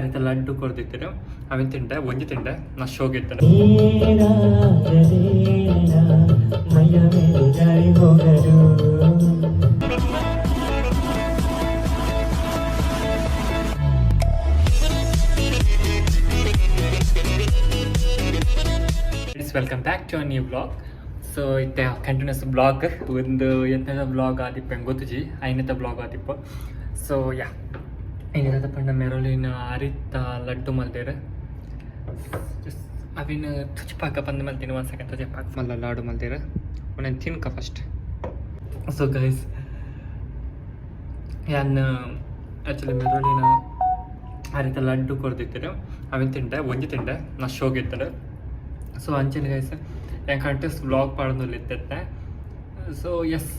ಅರಿತ ಲಡ್ಡು ಕೊರ್ದಿತ್ತೆರ್. ಅವೆನ್ ತಿಂಡೆ, ಒಂಜಿ ತಿಂಡೆ ನಾ ಶೋಗೆ ಇತ್ತಂಡ್. ನೀನಾಗಲೇನ ಮೈಯ ಮೇಲೆ ಜಾರಿ ಹೋಗಲು. It's welcome back to new vlog. So ಇತ್ತೆ ಕಂಟಿನ್ಯೂಸ್ ಬ್ಲಾಗ್, ಒಂದು ಎಂತದ ಬ್ಲಾಗ್ ಆದಿಪ್ಪ ಗೊತ್ತುಜಿ, ಐನತ ಬ್ಲಾಗ್ ಆದಿಪ್ಪ. ಸೊ ಯಾ, ಏನಿದೆ ಪಂಡ ಮೆರೊಲಿನ ಅರಿತ ಲಡ್ಡು ಮಲ್ದೇರ್. ಅವಿನ ತುಚಿಪಾಕ ಪಂದ್ ಮಲ್ತೀನಿ. ಒನ್ ಸೆಕೆಂಡ್, ತುಚಿಪಾಕ ಮಲ್ಲ ಲಾಡು ಮಲ್ದೇರ್, ಒಂದೊಂದು ತಿನ್ಕ ಫಸ್ಟ್. ಸೊ ಗೈಸ್, ಯಾನ್ ಆ್ಯಕ್ಚುಲಿ ಮೆರೊಲಿನ ಅರಿತ ಲಡ್ಡು ಕೊರ್ದಿತ್ತೆರ್, ಅವೆನ್ ತಿಂಡೆ, ಒಂಜಿ ತಿಂಡೆ ನಾ ಶೋಗೆ ಇತ್ತಂಡ್. ಸೊ ಅಂಚನೆ ಗೈಸ್, ಯಾನ್ ಕಂಟಿನ್ಯೂಸ್ ಬ್ಲಾಗ್ ಪಾಡೊಂದುಲ್ಲೆ. ಸೊ ಎಸ್,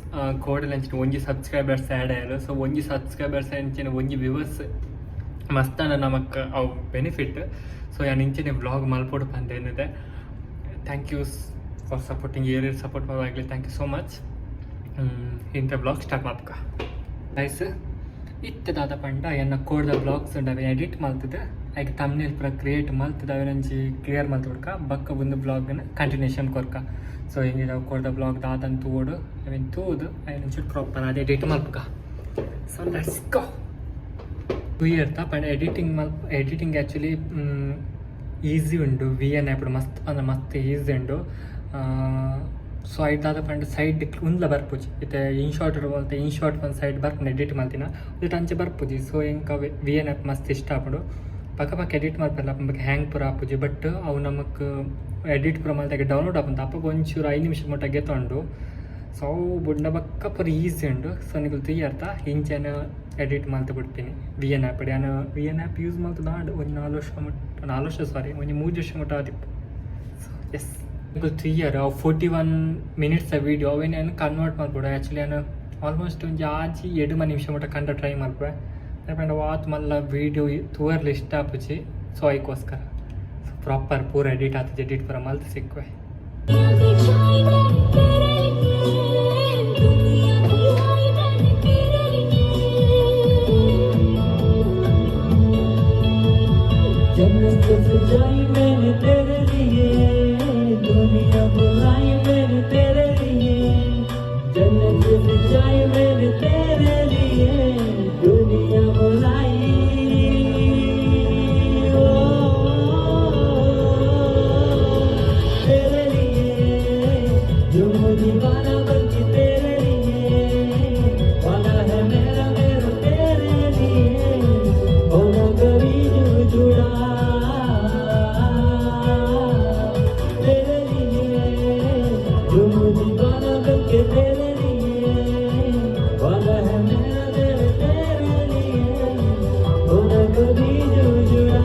ಕೋಡೆಲ್ ಅಂಚಿನ ಒಂಜಿ ಸಬ್ಸ್ಕ್ರೈಬರ್ಸ್ ಆ್ಯಡ್ ಆಯೆರ್. ಸೊ ಒಂಜಿ ಸಬ್ಸ್ಕ್ರೈಬರ್ಸ್ ಅಂಚಿನ ಒಂಜಿ ವ್ಯೂವರ್ಸ್ ಮಸ್ತಾನ ನಮಕ್ ಅವು ಬೆನಿಫಿಟ್. ಸೊ ಯಾನ್ ಇಂಚನೆ ವ್ಲಾಗ್ ಮಲ್ಪೊಡು ಪಂದೇನಿದೆ. Thank you for supporting. ಏರ್ ಸಪೋರ್ಟ್ ಮಾಡೋದಾಗಲಿ, thank you so much. ಇಂಥ ಬ್ಲಾಗ್ ಸ್ಟಾರ್ಟ್ ಮಾಡ್ಕ ಗೈಸ್. ಇತ್ತೆ ದಾದ ಪಂಡ, ಎನ್ನ ಕೋಡ್ದ ಬ್ಲಾಗ್ಸ್ ಉಂಡು, ಅವೆ ಎಡಿಟ್ ಮಲ್ತದೆ, ಐಕ್ ತಮ್ನೇಲ್ ಪೂರ ಕ್ರಿಯೇಟ್ ಮಲ್ತದೆ, ಅವೆನೊಂಜಿ ಕ್ಲಿಯರ್ ಮಲ್ತ್ ಬುಡ್ಕ ಬಕ್ಕ ಒಂದು ಬ್ಲಾಗ್ನ ಕಂಟಿನ್ಯೂಷನ್ ಕೊರ್ಕ. ಸೊ ಹಿಂಗೆ ಕೋಡ್ದ ಬ್ಲಾಗ್ ದಾದಂತ ತೂವೊಡು, ಅವೆನ್ ತೂದು ಐನೊಂಚೂರು ಪ್ರಾಪರ್ ಅದು ಎಡಿಟ್ ಮಲ್ಪುಗ. ಸೊ let's go. 2 ಇಯರ್ತ ಪಂಡ ಎಡಿಟಿಂಗ್ ಮಲ್ ಎಡಿಟಿಂಗ್ ಆ್ಯಕ್ಚುಲಿ ಈಸಿ ಉಂಡು. ವಿ ಎನ್ ಆ್ಯಪ್ ಮಸ್ತ್ ಪಂಡ ಮಸ್ತ್ ಈಸಿ ಉಂಡು. ಸೊ ಐಟ್ ಪಂಡ ಸೈಡ್ ಉಂದ್ಲ ಬರ್ಪುಜಿ. ಇತ್ತೆ ಇನ್ ಶಾರ್ಟ್ ಮಲ್ತೆ, ಇನ್ ಶಾರ್ಟ್ ಒಂದು ಸೈಡ್ ಬರ್ಪುಂಡು ಎಡಿಟ್ ಮಲ್ತಿನ, ಉಂದೆಟ್ ಅಂಚೆ ಬರ್ಪುಜಿ. ಸೊ ಎಂಕ್ ಅವೆ ವಿ ಎನ್ ಆ್ಯಪ್ ಮಸ್ತ್ ಇಷ್ಟ ಆಪುಂಡು. ಪಕ್ಕ ಪಕ್ಕ ಎಡಿಟ್ ಮಲ್ಪೆಲ್ಲ ಬೊಕ ಹ್ಯಾಂಗ್ ಪೂರ ಆಪುಜಿ. ಬಟ್ ಅವು ನಮಕ್ ಎಡಿಟ್ ಪೂರ ಮಲ್ತಾಗ ಡೌನ್ಲೋಡ್ ಆಪುಂಡು, ಅಪಗ ಒಂಚೂರು 5 ನಿಮಿಷ ಮುಟ್ಟ ಗೆತೊಂಡು. ಸೊ ಅವು ಬುಡ್ನ ಬೊಕ್ಕ ಪೂರ ಈಸಿ ಉಂಡು. ಸೊ ನಿಕುಲು ತೂಯರ್ತ, ಇಂಚೆನ ಎಡಿಟ್ ಮಲ್ತ್ ಬಿಡ್ತೀನಿ ವಿ ಎನ್ ಆ್ಯಪ್. ಯಾನ್ ವಿ ಎನ್ ಆ್ಯಪ್ ಯೂಸ್ ಮಲ್ತುದಾಂಡ್ ಒಂಜಿ 4 ವರ್ಷ ಮುಟ್ಟ, 4 ವರ್ಷ, ಸಾರಿ, ಒಂಜಿ 3 ವರ್ಷ ಮುಟ್ಟ ಆದಿಪ್ಪು. ಸೊ ಎಸ್, ನಿಕುಲು ತೂಯರ್, ಅವು 41 ಮಿನಿಟ್ಸ್ ವೀಡಿಯೋ, ಅವೇನು ಯಾನ್ ಕನ್ವರ್ಟ್ ಮಲ್ಪೊಡು. ಆ್ಯಕ್ಚುಲಿ ಯಾನ್ ಆಲ್ಮೋಸ್ಟ್ ಒಂಜಿ ಆಜಿ ಎಡುಮ ನಿಮಿಷ ಮುಟ್ಟ ಕಂಡ ಟ್ರೈ ಮಲ್ಪುವೆ. ದಾಯೆ ಆತ್ ಮಲ್ಲ ವೀಡಿಯೋ ತೂವರ್ಲ ಇಷ್ಟ ಆಪುಜಿ. ಸೊ ಐಕೋಸ್ಕರ ಸೊ ಪ್ರಾಪರ್ ಪೂರ ಎಡಿಟ್ ಆತದೆ, ಎಡಿಟ್ ಪೂರ ಮಲ್ತ್ ಸಿಕ್ಕುವೆ. बिछाई मैंने तेरे लिए, दुनिया भुलाई मैंने तेरे लिए। जन्नत सजाई मैंने तेरे लिए, दुनिया बुलाई मैंने तेरे लिए। जन्नत सजाई मैंने तेरे लिए, दुनिया बुलाई, ओ, तेरे लिए। जो दीवाना बनके तेरे लिए, वादा है मेरा मेरा तेरे लिए, होना कभी जो जुड़ा तेरे लिए। जो दीवाना बनके तेरे लिए, वादा है मेरा मेरा तेरे लिए, होना कभी जो जुड़ा।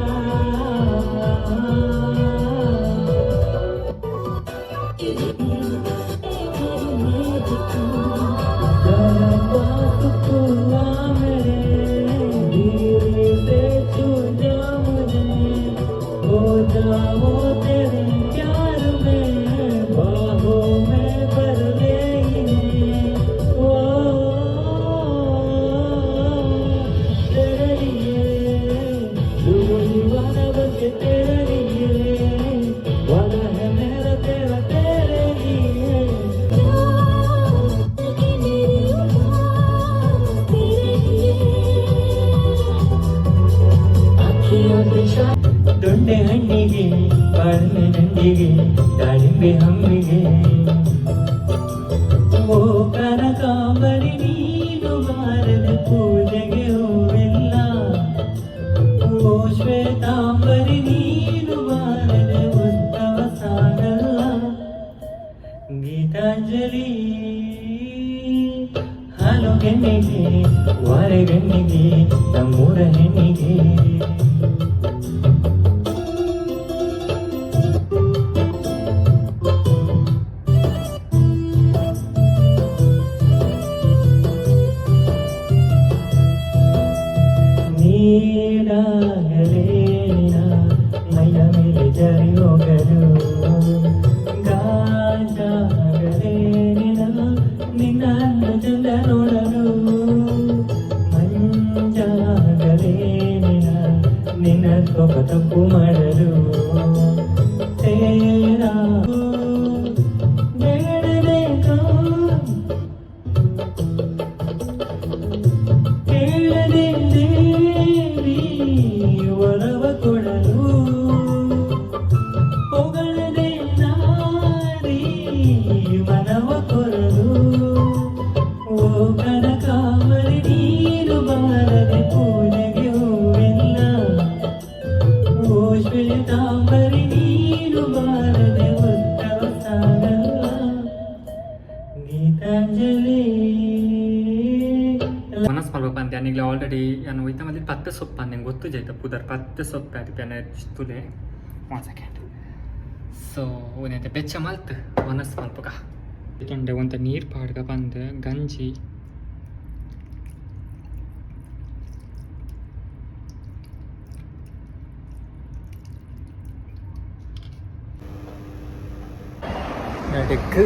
जरा पास तू आ मेरे, धीरे से छू जा मुझे, हो जाओ तेरे प्यार में, बाहों में भर ले इन्हें। ओ तेरे लिए, तू दीवाना बनके तेरे लिए, वादा है मेरा तेरा तेरे लिए। कि मेरी उदास तेरे लिए। ಅಕ್ಕಿಯೋ ದೊಡ್ಡ ಹಣ್ಣಿಗೆ, ಬಾಳಿನ ನಂದಿಗೆ, ದಾಳಿಂಬೆ ಹಮ್ಮಿಗೆ, ಓ ಕನಕಾಂಬರಿ ನೀನು ಬಾರದೆ ಪೂಜೆಗೆ ಹೂವಿಲ್ಲ. ಓ ಶ್ವೇತಾಂಬರಿ ನೀನು ಬಾರದೆ ಉತ್ಸವ ಸಾಗಲ್ಲ. ಗೀತಾಂಜಲಿ ಹಾಲು ಗೆನ್ನೆಗೆ, ವಾರೆಗಣ್ಣಿಗೆ, ನಮ್ಮೂರ ಹೆಣ್ಣಿಗೆ. ನೀನಾಗಲೇನ ಮೈಯ ಮೇಲೆ ಜಾರಿ ಹೋಗಲು, ಗಾಜಾಗಲೇನ ನಿನ್ನ ಚಂದ ನೋಡಲು, ಮಂಜಾಗಲೇನ ನಿನ್ನ ತಪ್ಪು ಮಾಡಲು ತೇರಾ ಬೇಡಬೇಕು ಕೇಳದೆ ದೇವಿ ವರವ ಕೊಡಲು ಹೊಗಳದೆ ನಾರಿ ಮನವ ಕೊರಲು ಓ ಕನಕಾಮರಿ ನೀನು ಬಾರದೆ ಪೂಜೆಗೆ ಹೂವಿಲ್ಲ ಓ ಶ್ವೇತಾಂಬರಿ ನೀನು ಬಾರದೆ ಉತ್ತಮ ಸಾಗಲ್ಲ ಗೀತಾಂಜಲಿ. ಮನಸ್ ಮಲ್ಬೇಕು ಅಂತ ಯಾನಿಗ್ಲ ಆಲ್ರೆಡಿ ನಾನು ಹೋಯ್ತಾ ಮಲ್ಲಿ ಪತ್ತೆ ಸೊಪ್ಪು ಅಂದೆ ಗೊತ್ತು ಜೈತ ಪುದರ್ ಪತ್ತೆ ಸೊಪ್ಪು ಅದು ಪ್ಯಾನ ತುಲೆ. One second. ಸೊ ಒಂದಂತೆ ಬೆಚ್ಚ ಮಲ್ತ್ ಮನಸ್ ಮಲ್ಪಕ ತೊಂಡೆ ಒಂತ ನೀರು ಪಾಡ್ಗ ಬಂದು ಗಂಜಿ. ನಡುಕು.